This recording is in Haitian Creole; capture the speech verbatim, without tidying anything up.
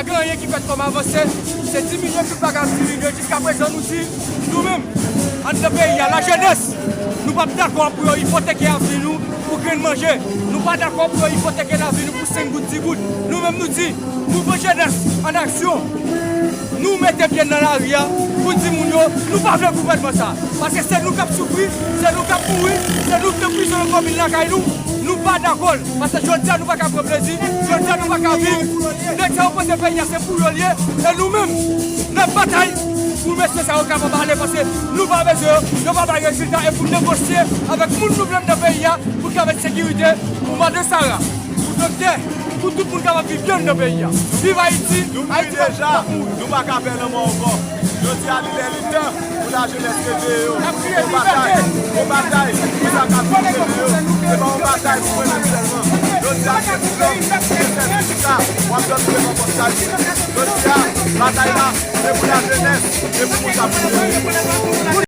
Gen anyen ki fèt kòm avanse, se diminye tout bagay ap diminye. Jiskaprezan, nou di, nou menm, anndan peyi a, lajenès, nou p ap dakò pou yo ipoteke avni nou pou grenn manje. Nou pa dakò pou yo ipoteke lavi nou pou senk goud, dis goud. Nou menm, nou di, mouvman jenès an aksyon. Nou mete pye n nan lari a pou di moun yo, nou pa vle gouvènman sa. Paske se nou k ap soufri, se nou k ap mouri, se nou k nan prizon nan komin lakay nou. Nou pa dakò l. Paske jodi a nou pa ka pran plezi, jodi a nou pa ka viv. Nèg sa yo panse peyi a se pou yo l ye, e nou menm, n ap batay pou mesye sa yo kapab ale, paske nou pa bezwen yo, yo pa bay rezilta, e pou negosye avèk moun nou vle anndan peyi a, pou kapab sekirite, pou madan Sara, pou doktè, pou tout moun kapab viv byen anndan peyi a. Viv Ayiti, Ayiti pa pou mouri. Nou pa ka pè lanmò ankò. Jodi a, li lè, li tan pou lajenès reveye yo. Yon batay, yon batay pou sa k ap vin reveye yo. Se pa yon batay pou mwen menm sèlman. Jodi a, se pou pèp, se sèl sou sa w ap dòmi devan pòt sa yo. Jodi a, batay la, se pou lajenès, se pou moun k ap reveye yo.